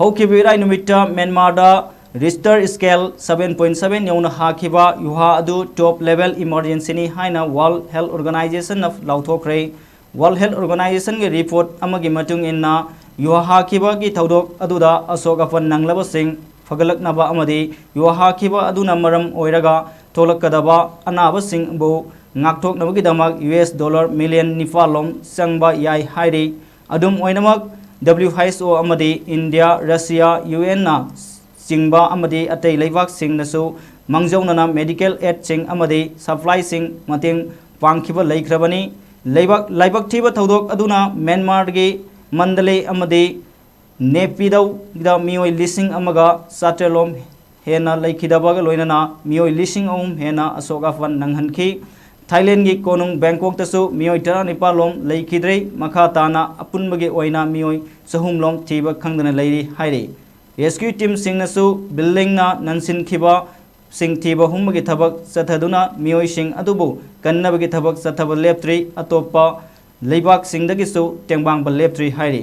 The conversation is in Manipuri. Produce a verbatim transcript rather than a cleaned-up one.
ꯍꯧꯈꯤꯕ ꯏꯔꯥꯏ ꯅꯨꯃꯤꯠꯇ ꯃ꯭ꯌꯥꯟꯃꯥꯔꯗ Richter scale seven point seven ꯌꯧꯅ ꯍꯥꯈꯤꯕ ꯌꯨꯍꯥ ꯑꯗꯨ ꯇꯣꯞ ꯂꯦꯚꯦꯜ ꯏꯃꯔꯖꯦꯟꯁꯤꯅꯤ ꯍꯥꯏꯅ ꯋꯥꯔꯜ ꯍꯦꯜꯊ ꯑꯣꯔꯒꯅꯥꯏꯖꯦꯁꯟꯅ ꯂꯥꯎꯊꯣꯛꯈ꯭ꯔꯦ꯫ ꯋꯥꯔꯜ ꯍꯦꯜꯊ ꯑꯣꯔꯒꯅꯥꯏꯖꯦꯁꯟꯒꯤ ꯔꯤꯄꯣꯔꯠ ꯑꯃꯒꯤ ꯃꯇꯨꯡ ꯏꯟꯅ, ꯌꯨꯍꯥ ꯍꯥꯈꯤꯕꯒꯤ ꯊꯧꯗꯣꯛ ꯑꯗꯨꯗ ꯑꯁꯣꯛ ꯑꯄꯟ ꯅꯪꯂꯕꯁꯤꯡ ꯐꯒꯠꯂꯛꯅꯕ ꯑꯃꯗꯤ ꯌꯨꯍꯥ ꯍꯥꯈꯤꯕ ꯑꯗꯨꯅ ꯃꯔꯝ ꯑꯣꯏꯔꯒ ꯊꯣꯛꯂꯛꯀꯗꯕ ꯑꯅꯥꯕꯁꯤꯡꯕꯨ ꯉꯥꯛꯊꯣꯛꯅꯕꯒꯤꯗꯃꯛ ꯌꯨ ꯑꯦꯁ ꯗꯣꯂꯔ ꯃꯤꯂꯤꯌꯟ ꯅꯤꯄꯥꯜ ꯂꯣꯝ ꯆꯪꯕ ꯌꯥꯏ ꯍꯥꯏꯔꯤ꯫ ꯑꯗꯨꯝ ꯑꯣꯏꯅꯃꯛ, ꯗꯕ꯭ꯂꯤꯎ ꯑꯩꯆ ꯑꯣ ꯑꯃꯗꯤ ꯏꯟꯗꯤꯌꯥ, ꯔꯁꯤꯌꯥ, ꯌꯨ ꯑꯦꯟꯅ ꯆꯤꯡꯕ ꯑꯃꯗꯤ ꯑꯇꯩ ꯂꯩꯕꯥꯛꯁꯤꯡꯅꯁꯨ ꯃꯥꯡꯖꯧꯅꯅ ꯃꯦꯗꯤꯀꯦꯜ ꯑꯦꯗꯁꯤꯡ ꯑꯃꯗꯤ ꯁꯄ꯭ꯂꯥꯏꯁꯤꯡ ꯃꯇꯦꯡ ꯄꯥꯡꯈꯤꯕ ꯂꯩꯈ꯭ꯔꯕꯅꯤ꯫ ꯂꯩꯕꯥꯛ, ꯂꯥꯏꯕꯛ ꯊꯤꯕ ꯊꯧꯗꯣꯛ ꯑꯗꯨꯅ ꯃ꯭ꯌꯥꯟꯃꯥꯔꯒꯤ ꯃꯟꯗꯂꯦ ꯑꯃꯗꯤ ꯅꯦꯄꯤꯗꯧꯗ ꯃꯤꯑꯣꯏ ꯂꯤꯁꯤꯡ ꯑꯃꯒ ꯆꯥꯇ꯭ꯔꯦꯠꯂꯣꯝ ꯍꯦꯟꯅ ꯂꯩꯈꯤꯗꯕꯒ ꯂꯣꯏꯅꯅ ꯃꯤꯑꯣꯏ ꯂꯤꯁꯤꯡ ꯑꯍꯨꯝ ꯍꯦꯟꯅ ꯑꯁꯣꯛ ꯑꯄꯟ ꯅꯪꯍꯟꯈꯤ꯫ ꯊꯥꯏꯂꯦꯟꯒꯤ ꯀꯣꯅꯨꯡ ꯕꯦꯡꯀꯣꯛꯇꯁꯨ ꯃꯤꯑꯣꯏ ꯇꯔꯥꯅꯤꯄꯥꯜꯂꯣꯝ ꯂꯩꯈꯤꯗ꯭ꯔꯦ꯫ ꯃꯈꯥ ꯇꯥꯅ ꯑꯄꯨꯟꯕꯒꯤ ꯑꯣꯏꯅ ꯃꯤꯑꯣꯏ ꯆꯍꯨꯝꯂꯣꯝ ꯊꯤꯕ ꯈꯪꯗꯅ ꯂꯩꯔꯤ ꯍꯥꯏꯔꯤ꯫ ꯔꯦꯁꯀ꯭ꯌꯨ ꯇꯤꯝꯁꯤꯡꯅꯁꯨ ꯕꯤꯜꯗꯤꯡꯅ ꯅꯟꯁꯤꯟꯈꯤꯕꯁꯤꯡ ꯊꯤꯕ ꯍꯨꯝꯕꯒꯤ ꯊꯕꯛ ꯆꯠꯊꯗꯨꯅ ꯃꯤꯑꯣꯏꯁꯤꯡ ꯑꯗꯨꯕꯨ ꯀꯟꯅꯕꯒꯤ ꯊꯕꯛ ꯆꯠꯊꯕ ꯂꯦꯞꯇ꯭ꯔꯤ꯫ ꯑꯇꯣꯞꯄ ꯂꯩꯕꯥꯛꯁꯤꯡꯗꯒꯤꯁꯨ ꯇꯦꯡꯕꯥꯡꯕ ꯂꯦꯞꯇ꯭ꯔꯤ ꯍꯥꯏꯔꯤ꯫